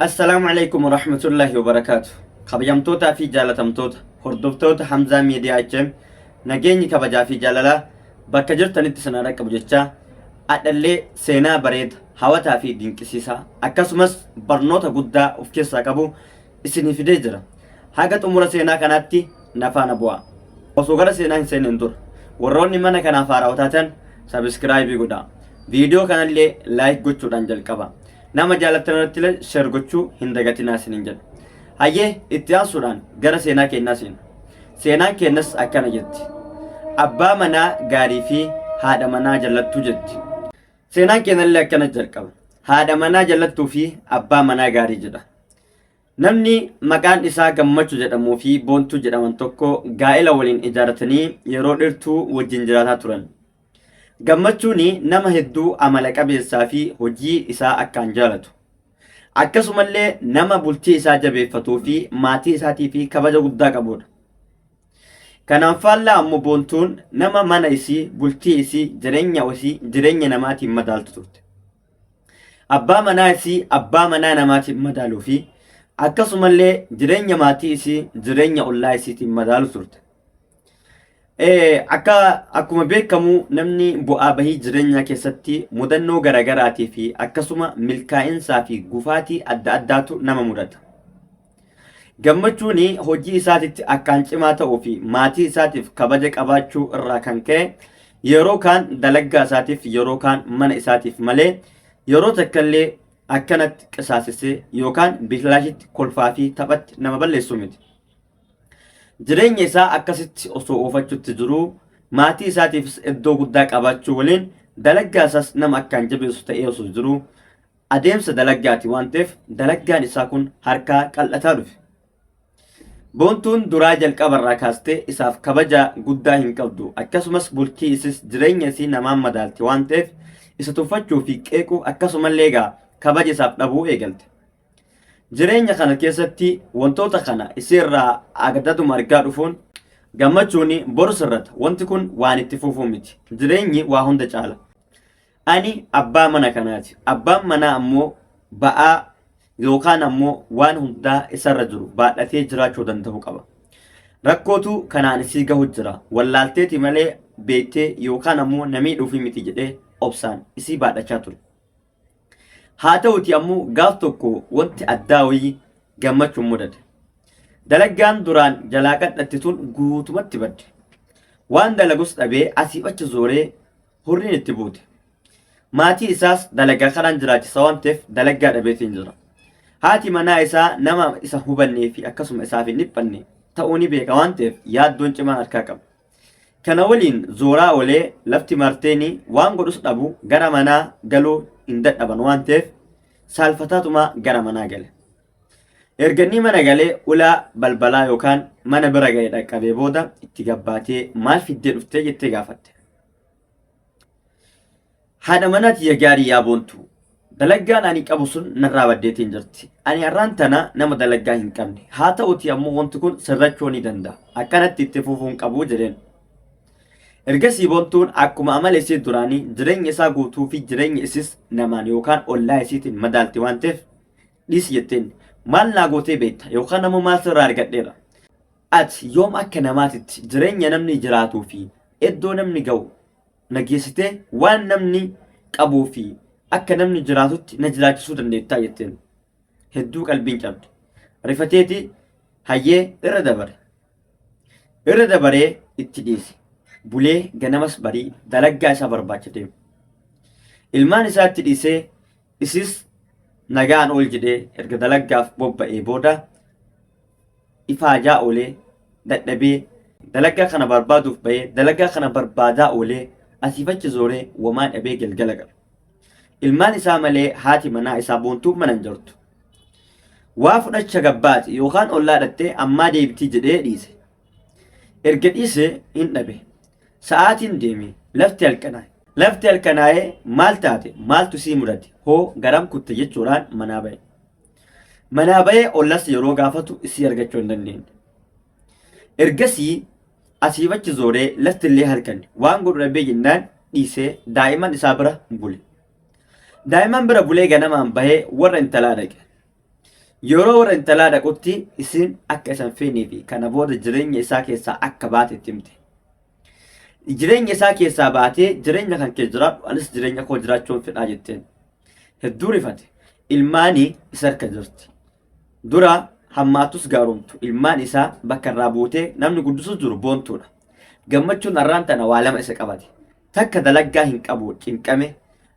Assalaamu alaikum warahmatullahi wabarakaatu. Kabajamtootaa fi jaalatamtoota hordoftoota Hamzaa Miidiyaa HM nageenyi kabajaa fi jaalalaa bakka jirtanitti sana dhaqqabu jechaa adhallee seenaa bareeda hawataa fi dinqisiisaa akkasumas barnoota guddaa of keessaa qabu isinii fidee jira. Haga xumura seenaa kanaatti na faana bu'aa. Osoo gara seenaa hin seenneen dura warroonni mana kanaaf haarawaa taatan sabiskiraayibii godhaa. Viidiyoo kanallee laayik gochuudhaan jalqaba. Nama jaalattan irratti illee sheer gochuu hin dagatinaa isiniin jedha. Hayyee itti aansuudhaan gara seenaa keenyaa seena. Seenaan keenyas akkana jetti. Abbaa manaa gaarii fi haadha manaa jallattuu jetti. Seenaan keenyallee akkana jalqaba. Haadha manaa jallattuu fi abbaa manaa gaarii jedha. Namni maqaan isaa Gammachuu jedhamuu fi Boontuu jedhaman tokko gaa'ela waliin ijaarratanii yeroo dheertuu wajjin jiraataa turan. Gammachuun nama hedduu amala qabeessaa fi hojii isaa akkaan jaalatu. Akkasumallee nama bultii isaa jabeeffatuu fi maatii isaatii fi kabaja guddaa qabudha. Kanaan faallaa ammoo Boontuun nama mana isii, bultii isii, jireenya isii jireenya namaatiin madaaltu turte. Abbaa manaa isii abbaa manaa namaatiin madaaluu fi akkasumallee jireenya maatii isii jireenya ollaa isiitiin madaalu turte. Akka akkuma beekamu namni bu'aa bahii jireenyaa keessatti mudannoo garaagaraatii fi akkasuma milkaa'insaa fi gufaatii adda addaatu nama mudata. Gammachuun hojii isaatitti akkaan cimaa ta'uu fi maatii isaatiif kabaja qabaachuu irraa kan ka'e yeroo kaan dalaggaa isaatiif yeroo kaan mana isaatiif malee yeroo takkallee akkanatti qisaasessee yookaan bilaashitti kolfaa fi taphatti nama balleessu miti. Jireenya isaa akkasitti osoo oofachuutti jiruu maatii isaatiifis iddoo guddaa qabaachuu waliin dalaggaa isaas nama akkaan jabeessu ta'ee osoo jiruu adeemsa dalaggaati waan ta'eef dalaggaan isaa kun harkaa qal'ataa dhufe. Boontuun duraa jalqabarraa kaastee isaaf kabaja guddaa hin qabdu akkasumas bultii isis jireenya isii namaan madaalti waan ta'eef isa tuffachuu fi qeequu akkasumallee egaa kabaja isaaf dhabuu eegalte. Jireenya kana keessatti wantoota kana isiirraa agadaduma argaa dhufuun gammachuun boru sirrata wanti kun waan itti fufuu miti jireenyi waa hunda caala. Ani abbaa mana kanaati. Abbaan manaa ammoo ba'aa yookaan ammoo waan hundaa isarra jiru baadhatee jiraachuu danda'u qaba. Rakkootu kanaan isii gahu jira. Wallaalteeti malee beektee yookaan ammoo na miidhuufi miti jedhee obsaan isii baadhachaa ture. Haa ta'uti ammoo gaaf tokko wanti addaa wayii gammachuun mudate. Dalaggaan duraan jalaa qadhatte tun guutumatti badde. Waan dalagus dhabee asiif achi zooree hurriin itti buute. Maatii isaas dalagaa kanaan jiraachisa waan ta'eef dalagaa dhabeetiin jira. Haati manaa isaa nama isa hubannee fi akkasuma isaaf hin dhiphanne ta'uu ni beeka waan ta'eef yaaddoon cimaan harkaa qaba. Kana waliin zooraa oolee lafti marteeni waan godhus dhabu gara manaa galuu hin dadhaban waan ta'eef saalfataatuma gara manaa gale. Erga inni mana galee ulaa balbalaa yookaan mana bira ga'e dhaqqabee booda itti gabbaatee maal fiddee dhuftee jettee gaafatte. Haadha manaa tiyya gaarii yaa boontuu. Dalaggaan ani qabu sun narraa baddeetiin jirti. Ani har'aan tana nama dalaggaa hin qabne. Haa ta'uti ammoo wanti kun sirrachuu ni danda'a. Akkanatti itti fufuu hin qabu jedheen. Ergasii boontuun akkuma amala isii duraanii jireenya isaa guutuu fi jireenya isis namaan yookaan ollaa isiitiin madaalti waan ta'eef dhiisi jetteen. Maal naa gootee beekta yookaan ammoo maal sirraa argadheera. Ati yoom akka namaatitti jireenya namni jiraatuu fi iddoo namni ga'u na geessitee waan namni qabuu fi akka namni jiraatutti na jiraachisuu dandeettaa jetteen. Hedduu qalbiin cabde. Rifateeti hayyee irra dabare. Irra dabaree itti dhiise. Bulee ganamas barii dalaggaa isaa barbaacha deeme. Ilmaan isaa itti dhiisee isis nagaan ol jedhee erga dalaggaaf bobba'ee booda ifaajaa oolee dadhabee dalagaa kana barbaaduuf ba'ee dalagaa kana barbaadaa oolee asiif achi zooree wamaa dhabee galgala gala. Ilmaan isaa malee haati manaa isaa boontuun mana hin jirtu. Waa fudhacha gabbaati yookaan ollaa dhattee ammaa deebitii jedhee dhiise. Erga dhiise hin dhabe. Sa'aatiin deeme lafti halkanaa'e. Lafti halkanaa'ee maal taate maaltu sii mudate hoo garam kutte jechuudhaan manaa ba'e. Manaa ba'ee ollas yeroo gaafatu isii argachuu hin dandeenye. Ergasii asiif achi zooree lafti illee halkanne waan godhu dhabee jennaan dhiisee daa'imman isaa bira bule. Daa'imman bira bulee ganamaan bahee warra intalaa dhaqe. Yeroo warra intalaa dhaqutti isiin akka isa hin feenee fi kana booda jireenya isaa keessaa akka baate itti himte. Jireenya isaa keessaa baatee jireenya kan kee jiraadhu anis jireenya koo jiraachuun fedhaa jetteen. Hedduu rifate. Ilmaani isa harka jirti. Dura hammaatus gaaromtu ilmaan isaa bakka irraa buutee namni guddisu jiru boontuudha. Gammachuun arraan tana waa lama isa qabate. Takka dalaggaa hin qabu cinqame.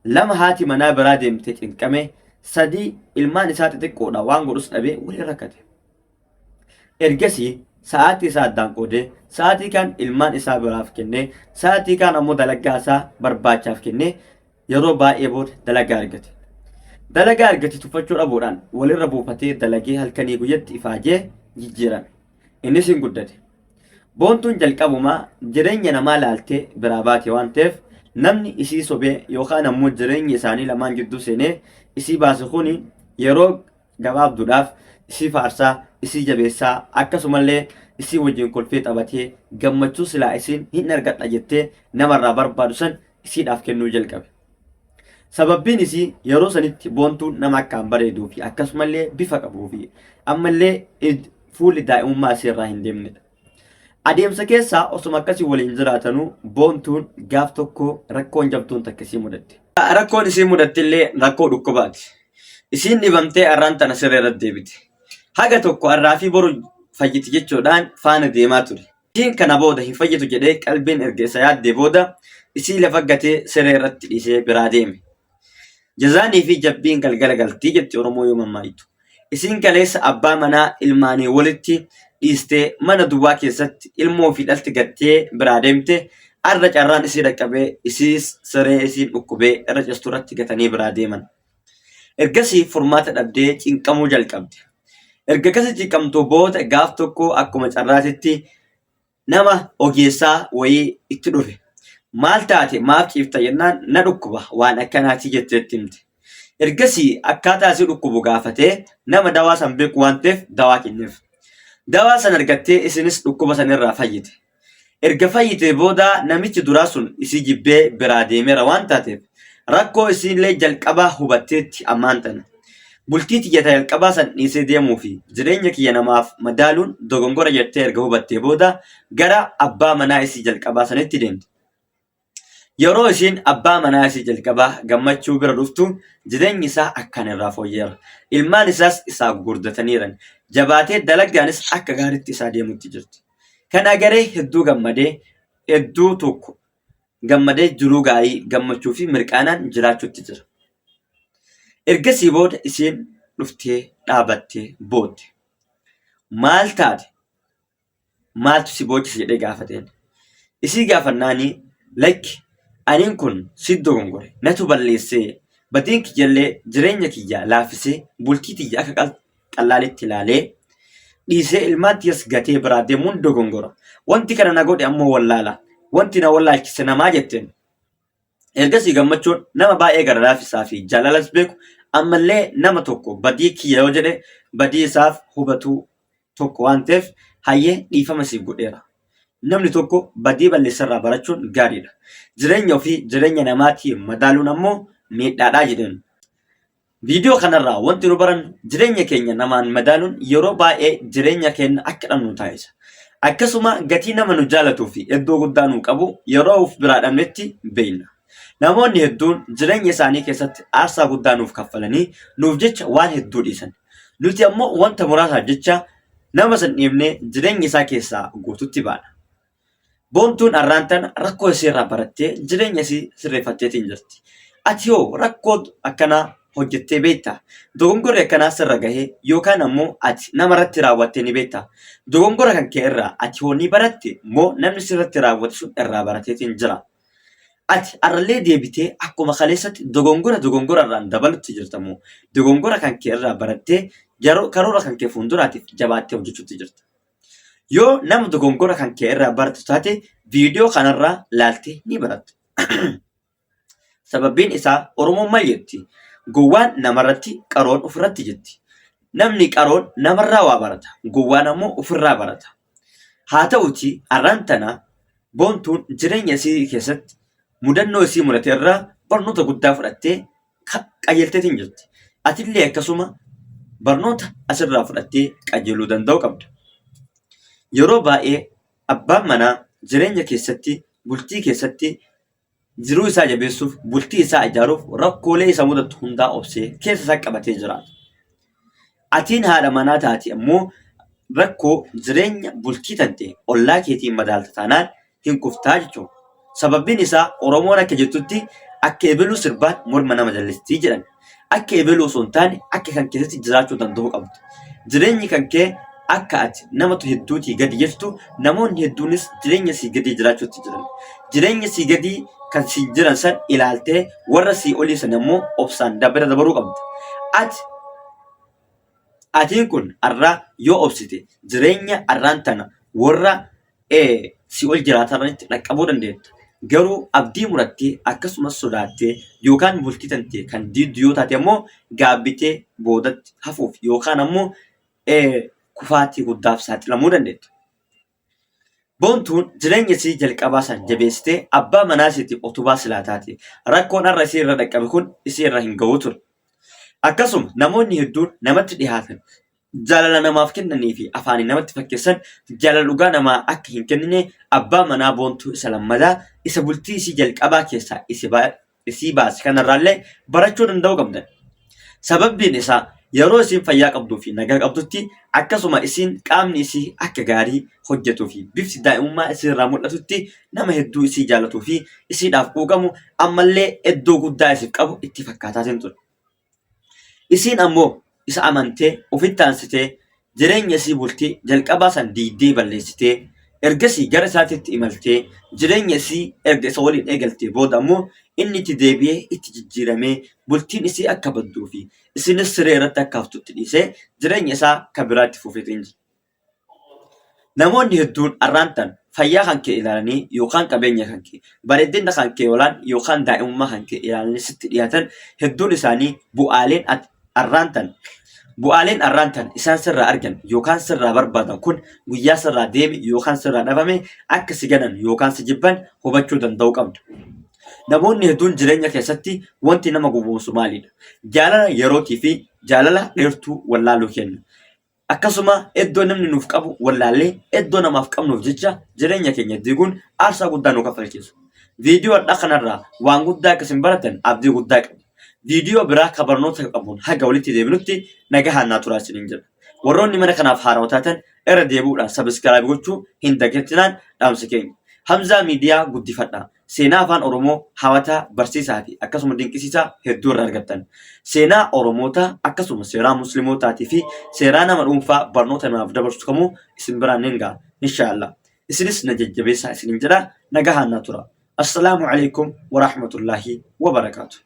Lama haati manaa biraa deemte cinqame. Sadii ilmaan isaa xixiqqoodha waan godhus dhabee waliin rakkate. Ergasii sa'aatii isaa addaan qoodee sa'aatii kaan ilmaan isaa biraaf kennee sa'aatii kaan ammoo dalagaa isaa barbaachaaf kennee yeroo baay'ee booda dalagaa argate. Dalagaa argate tuffachuu dhabuudhaan walirra buufatee dalagee halkanii guyyatti ifaajee jijjiirame. Innis hin guddate. Boontuun jalqabumaa jireenya namaa laaltee biraa baate waan ta'eef namni isii sobee yookaan ammoo jireenya isaanii lamaan gidduu seenee isii baase kuni yeroo gabaabduudhaaf isii faarsaa, isii jabeessaa, akkasumallee isii wajjin kolfee taphatee gammachuu silaa isiin hin argadha jettee namarraa barbaadu san isiidhaaf kennuu jalqabe. Sababbiin isii yeroo sanitti boontuun nama akkaan bareeduu fi akkasumallee bifa qabuu fi ammallee fuulli daa'imummaa isii irraa hin deemnedha. Adeemsa keessaa osuma akkasii waliin jiraatanuu boontuun gaaf tokko rakkoon jabduun takka isii mudatte. Rakkoon isii mudatte illee rakkoo dhukkubaati. Isiin dhibamtee arraan tana siree irra deebite. Haga tokko arraa fi boru fayyiti jechuudhaan faana deemaa ture. Isiin kana booda hin fayyitu jedhee qalbiin erga isa yaaddee booda isii lafa gatee siree irratti dhiisee biraa deeme. Jazaanii fi jabbiin galgala galtii jetti Oromoo yoo mammaayitu. Isiin kaleessa abbaa manaa ilmaanii walitti dhiistee mana duwwaa keessatti ilmoo fi dhalti gattee biraa deemte arra carraan isii dhaqqabee isiis siree isiin dhukkubee irra cistu irratti gatanii biraa deeman. Ergasii furmaata dhabdee cinqamuu jalqabde. Erga akkasi cinqamtuu booda gaaf tokko akkuma carraatitti nama ogeessaa wayii itti dhufe. Maal taate maaf ciifta jennaan na dhukkuba waan akkanaatii jettee itti himte. Ergasii akkaataa isii dhukkubu gaafatee nama dawaa san beeku waan ta'eef dawaa kenneef. Dawaa san argattee isinis dhukkuba san irraa fayyite. Erga fayyitee booda namichi duraa sun isii jibbee biraa deemeera waan taateef rakkoo isiillee jalqabaa hubatteetti ammaan tana. Bultii tiyya ta jalqabaa san dhiisee deemuu fi jireenya kiyya namaaf madaaluun dogongora jettee erga hubattee booda gara abbaa manaa isii jalqabaa sanitti deemte. Yeroo isiin abbaa manaa isii jalqabaa gammachuu bira dhuftu jireenyi isaa akkaan irraa fooyyeera. Ilmaan isaas isaa gugurdataniiran. Jabaatee dalagaanis akka gaariitti isaa deemutti jirti. Kana agaree hedduu gammadee hedduu tokko gammadee jiruu gaarii gammachuu fi mirqaanaan jiraachuutti jira. Ergasii booda isiin dhuftee dhaabattee bootte. Maal taate? Maaltu si boochise jedhee gaafateen. Isii gaafannaanii lakki aniin kun si dogongore natu balleessee badiin kiyyallee jireenya kiyya laaffisee bultii tiyya akka qallaalitti ilaalee dhiisee ilmaan tiyyas gatee biraa deemuun dogongora. Wanti kana na godhe ammoo wallaala. Wanti na wallaalchise namaa jetteen. Ergasii gammachuun nama baay'ee gara laafisaa fi jaalalas beeku ammallee nama tokko badii kiyya yoo jedhe badii isaaf hubatu tokko waan ta'eef hayyee dhiifama siif godheera. Namni tokko badii balleessarraa barachuun gaariidha. Jireenya ofii jireenya namaatiin madaaluun ammoo miidhaadhaa jedheen. Viidiyoo kanarraa wanti nu barannu jireenya keenya namaan madaaluun yeroo baay'ee jireenya keenya akka dhabnu nu taasisa. Akkasuma gatii nama nu jaalatuu fi iddoo guddaa nu qabu yeroo of biraa dhabnetti beekna. Namoonni hedduun jireenya isaanii keessatti aarsaa guddaa nuuf kaffalanii nuuf jecha waan hedduu dhiisan. Nuti ammoo wanta muraasaaf jecha nama san dhiifnee jireenya isaa keessaa guututti baana. Boontuun arraan tana rakkoo isii irraa barattee jireenya isii sirreeffatteetiin jirti. Ati hoo rakkoo akkanaa hojjettee beektaa? Dogongorri akkanaa sirra gahee yookaan ammoo ati nama irratti raawwattee ni beektaa? Dogongora kan kee irraa ati hoo ni baratte moo namni sirratti raawwate sun irraa barateetiin jira? Ati arrallee deebitee akkuma kaleessatti dogongora dogongora irraan dabalutti jirta moo dogongora kan kee irraa barattee karoora kan kee fuulduraatiif jabaattee hojjechuutti jirta? Yoo nama dogongora kan kee irraa baratu taate viidiyoo kanarraa laaltee ni baratta. Sababbiin isaa Oromoon maal jetti? Gowwaan namarratti qaroon ofirratti jetti. Namni qaroon namarraa waa barata. Gowwaan ammoo ofirraa barata. Haa ta'uti arraan tana boontuun jireenya isii keessatti mudannoo isii mudate irraa barnoota guddaa fudhattee qajeelteetiin jirti. Atillee akkasuma Barnoota asirraa fudhattee qajeeluu danda'uu qabda. Yeroo baay'ee abbaan manaa jireenya keessatti, bultii keessatti jiruu isaa jabeessuuf, bultii isaa ijaaruuf rakkoolee isa mudatu hundaa obsee keessa isaa qabatee jiraata. Atiin haadha manaa taate ammoo rakkoo jireenya bultii tante ollaa keetiin madaalta taanaan hin kuftaa jechuudha. Sababbiin isaa Oromoon akka jettutti akka ebeluu sirbaan morma nama jallistii jedhan. Akka ebeluu osoo hin taane akka kan keessatti jiraachuu danda'uu qabdu. Jireenyi kan kee akka ati namatu hedduutii gadi jirtu namoonni hedduunis jireenya sii gadii jiraachuutti jiran. Jireenya sii gadii kan sii jiran san ilaaltee warra sii olii san ammoo obsaan bira dabaruu qabda. Ati Atiin kun arra yoo obsite jireenya arraan tana warra si ol jiraatarranitti dhaqqabuu dandeetta. Garuu abdii murattee akkasumas sodaattee yookaan bultii tantee kan diiddu yoo taate ammoo gaabbitee boodatti hafuuf yookaan ammoo kufaatii guddaaf saaxilamuu dandeetta. Boontuun jireenya isii jalqabaa san jabeessitee abbaa manaa isiitiif utubaa silaa taate rakkoon har'a isii irra dhaqqabe kun isii irra hin gahu ture. Akkasuma namoonni hedduun namatti dhihaatan jaalala namaaf kennanii fi afaaniin namatti fakkeessan jaalala dhugaa namaa akka hin kennine abbaa manaa Boontuu isa lammataa isa bultii isii jalqabaa keessaa isii baase kanarraallee barachuu danda'uu qabdan. Sababbiin isaa yeroo isiin fayyaa qabduu fi nagaa qabdutti akkasuma isiin qaamni isii akka gaarii hojjetuu fi bifti daa'imummaa isii irraa mul'atutti nama hedduu isii jaalatuu fi isiidhaaf quuqamu ammallee iddoo guddaa isiif qabu itti fakkaataatiin ture. Isiin ammoo isa amantee ofitti aansitee jireenya isii bultii jalqabaa san diigdee balleessitee ergasii gara isaatitti imaltee jireenya isii erga isa waliin eegaltee booda ammoo inni itti deebi'ee itti jijjiiramee bultiin isii akka badduu fi isinis siree irratti akka haftutti dhiisee jireenya isaa ka biraa itti fufeetiin jira. Namoonni hedduun arraan tan fayyaa kan kee ilaalanii yookaan qabeenya kan kee, bareeddina kan kee yoolaan yookaan daa'imummaa kan kee ilaalanii sitti dhiyaatan hedduun isaanii bu'aaleen ati arraan tan bu'aaleen arraan tan isaan sirraa argan yookaan sirraa barbaadan kun guyyaa sirraa deeme yookaan sirraa dhabame akka si ganan yookaan si jibban hubachuu danda'uu qabda. Namoonni hedduun jireenya keessatti wanti nama gowwoomsu maalidha? Jaalala yerootii fi jaalala dheertuu wallaaluu kenna. Akkasuma iddoo namni nuuf qabu wallaallee iddoo namaaf qabnuuf jecha jireenya keenya diiguun aarsaa guddaa nu kaffalchiisa. Viidiyoo har'aa kanarraa waan guddaa akka isin baratan abdii guddaa qaba. Viidiyoo biraa ka barnoota qabuun haga walitti deebinutti nagahaan naa turaa isiniin jedha. Warroonni mana kanaaf haarawa taatan irra deebi'uudhaan sabiskiraayib gochuu hin dagatinaan dhaamsa keenya. Hamzaa Miidiyaa guddifadhaa. Seenaa Afaan Oromoo hawataa, barsiisaa fi akkasuma dinqisiisaa hedduu irraa argattan. Seenaa Oromootaa akkasuma seeraa Musliimootaatii fi seeraa nama dhuunfaa barnoota namaaf dabarsu kamuu isin biraan nin ga'a. Inshaallah. Isinis na jajjabeessaa isinin jedha. Nagahaan naa tura. Assalaamu alaikum wa rahmatullaahi wa barakaatu.